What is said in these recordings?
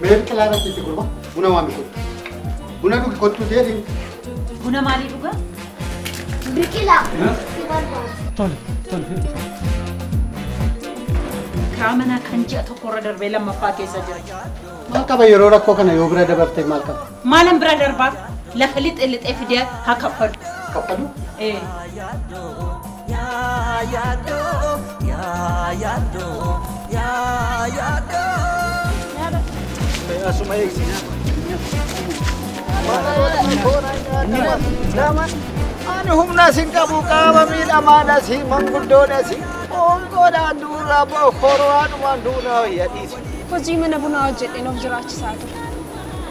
Mee biqilaa irratti itti gurba. Buna waami kottu. Buna dhugi kottu deebi. Buna maalii dhugaa? Biqilaa. Si barbaada. Tole tole. Kiraa manaa kan ji'a tokko irra darbee lammaffaa keessa jira. Maal qaba yeroo rakkoo kana yoo bira dabarte maal qaba? Maalan bira darbaa? Lafa lixee lixee fidee haa kaffalu. Kaffalu? Ee. Asuma eegsi. Ani humna sin qabu qaama miidhamaadhas manguddoodhas qoonqoodhaan duurraa horoodhumaan duunaa wayya dhiisi. Hojii mana bunaa hojjedheen of jiraachisaa ture.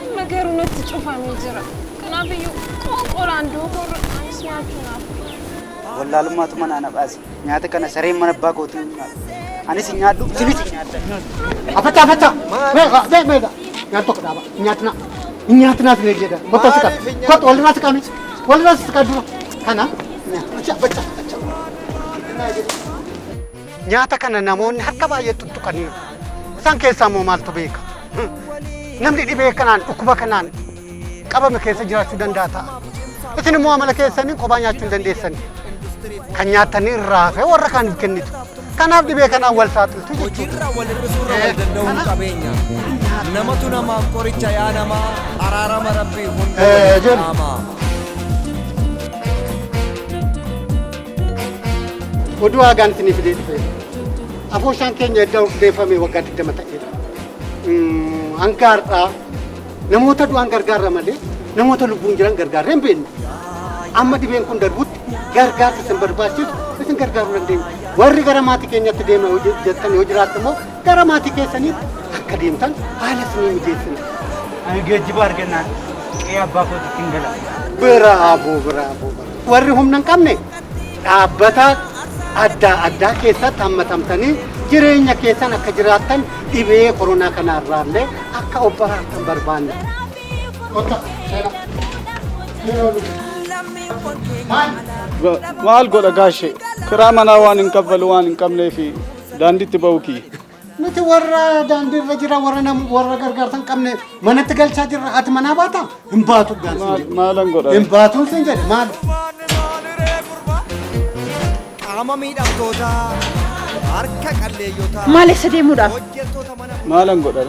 Amma garuu natti cufamee jira. Kanaafiyyuu qoonqoodhaan duukurra anis nyaachuu naaf. Wallaalummaatu mana na baase. Nyaata kana sareen mana abbaa kootii hin nyaatu. Anis hin nyaadhu, isinis hin nyaaddan. Afacha afacha. Meeqa mee meeqa. Nyaata tokko dhaaba. Nyaatina. Nyaatina sin jedha. Kottu siqa. Kottu walirraa siqaa miti. Walirraa siqaa dura. Kana. Acha afacha acha. Nyaata kana namoonni harka baay'ee tuttuqaniiru. Isaan keessaa immoo maaltu beeka? Namni dhibee kanaan dhukkuba kanaan qabame keessa jiraachuu danda'a ta'a. Isin immoo amala keessanii kophaa nyaachuu hin dandeessani. Kan nyaattanii irraa hafee warra kaaniif kennitu. Kanaaf dhibee kanaan wal saaxiltu jechuudha. Hojiirra wal hir'isuurra wal danda'uun qabeenya. Namatu namaaf qoricha yaa namaa araarama rabbii hunda waliif Jedhu. dhaama. Oduu haagaan isinii fidee dhufe. Afooshaan keenya edda hundeeffame waggaa 20 ta'eera. Hanga har'aa namoota du'an gargaarra malee namoota lubbuun jiran gargaarree hin beeknu. Amma dhibeen kun darbutti gargaarsa isin barbaachisu isin gargaaruu dandeenya. Warri gara maatii keenyatti deema yoo jettan yoo jiraatte immoo gara maatii keessaniitti akka deemtan haala isinii mijeessina. Ani geejjiba argannaan qe'ee abbaa kootitti hin gala. Biraaboo biraaboo. Warri humna hin qabne dhaabbata adda addaa keessatti hammatamtanii jireenya keessan akka jiraattan dhibee koronaa kanarraallee akka of baraartan barbaanna. Kottaa seenaa. Seenaa oluu. Maal? Maal godha gaashe kiraa manaa waan hin kaffalu waan hin qabnee fi daandiitti ba'u kiyya. Nuti warra daandiirra jira warra nam warra gargaarsa hin qabne manatti galchaa jirra ati manaa baata hin baatu gaan sin jedhe. Maalan godha? Hin baatuun sin jedhe maal? Qaama miidhamtootaa harka qalleeyyotaa Maal eessa deemuudhaaf? hojjettoota mana Maalan godha?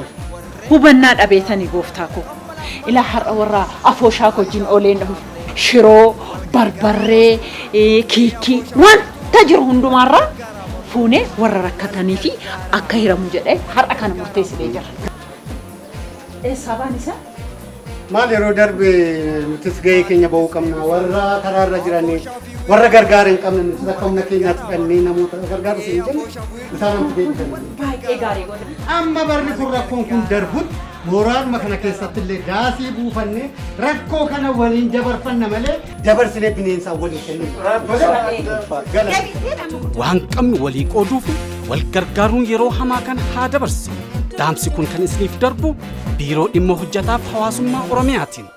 Hubannaa dhabeetanii gooftaa koo. Ilaa har'a warra afooshaa koo wajjin ooleen dhufe. Shiroo, barbarree, kiikii wanta jiru hundumaarraa fuunee warra rakkatanii fi akka hiramu jedhee har'a kana murteessinee jira. Eessaa baan isaa? Maal yeroo darbe nutis gahee keenya ba'uu qabna warra karaarra jiranii warra gargaara hin qabne nutis akka humna keenyaatti fudhannee namoota gargaaru sin jenne isaan amma deebisan. Baay'ee gaarii godha. Amma barri kun rakkoon kun darbutti mooraadhuma kana keessatti illee daasii buufannee rakkoo kana waliin dabarfanna malee dabarsinee bineensaan waliin kenninu. Gala. Waan qabnu walii qooduu fi wal gargaaruun yeroo hamaa kana haa dabarsinu. Dhaamsi kun kan isiniif darbu Biiroo Dhimma Hojjetaaf Hawaasummaa Oromiyaatiin.